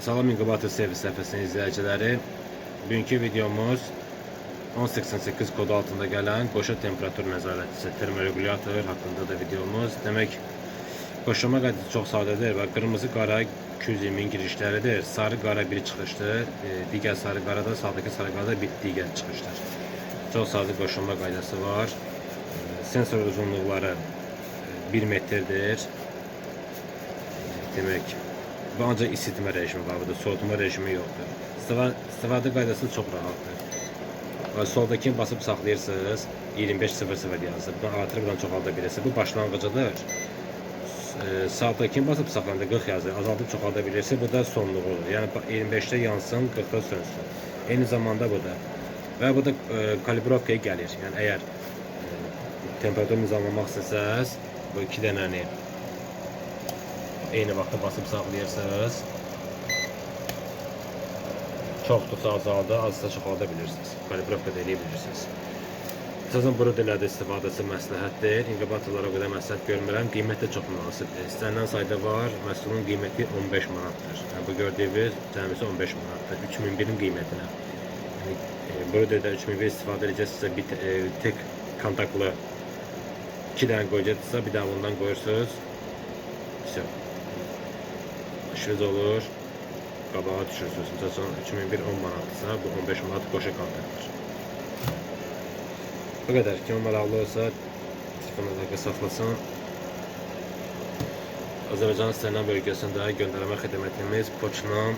Salam İnkubator servis səhifəsinin izləyiciləri. Bugünkü videomuz 1088 kodu altında gələn qoşa temperatur nəzarətçisi termoregulyator haqqında da videomuz. Demək, qoşulma qaydası çox sadədir və qırmızı qara 220 girişləridir. Sarı qara bir çıxışdır. Digər sarı qara da sağdakı sarı qara da bir digər çıxışdır. Çox sadə qoşulma qaydası var. Sensor uzunluqları 1 metrdir. Demək, bu ancaq isitmə rejimi var, burada soğutma rejimi yoxdur. İstifadə qaydası çox rahatdır. Və soldakini basıb saxlayırsınız, 25.00 yazır. Bunu artırıb buradan çoxalda bilirsiniz. Bu başlanğıcıdır. Sağdakini basıb saxlayanda 40 yazır. Azaldıb çoxalda bilirsiniz. Bu da sonluğu olur. Yəni 25-də yansın, 40-da sönsün. Eyni zamanda bu da. Və bu da kalibrovkaya gəlir. Yəni əgər temperatur nizamlamaq istəsəz, bu iki dənəni eyni vaxtda basıb saxlayırsınız. Çoxdursa azaldı, azsa çoxalda bilirsiniz. Kalibrovka da eləyə bilirsiniz. Əsasən broilerlərdə istifadəsi məsləhətdir. İnkubatorlara o qədər məsləhət görmürəm. Qiymət də çox münasibdir. İstənilən sayda var. Məhsulun qiyməti 15 manatdır. Yəni bu gördüyünüz cəmisi 15 manatdır. 3001-in qiymətinə. Yəni broilerdə 3001 istifadə edəcəksinizsə bir tek kontaktlı 2 dənə qoyacaqsınızsa bir dənə bundan qoyursunuz. Vəsə. İşiniz olur. Qabağa düşürsünüz. Məsəl üçün 3001 10 manatdırsa, bu 15 manat qoşa kontaktdır. Bu qədər. Kim maraqlı olsa telefon əlaqə saxlasın. Azərbaycan istənilən bölgəsində göndərmə xidmətimiz poçtla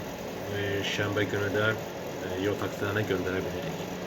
şənbə günü də yol taksilərinə göndərə bilirik.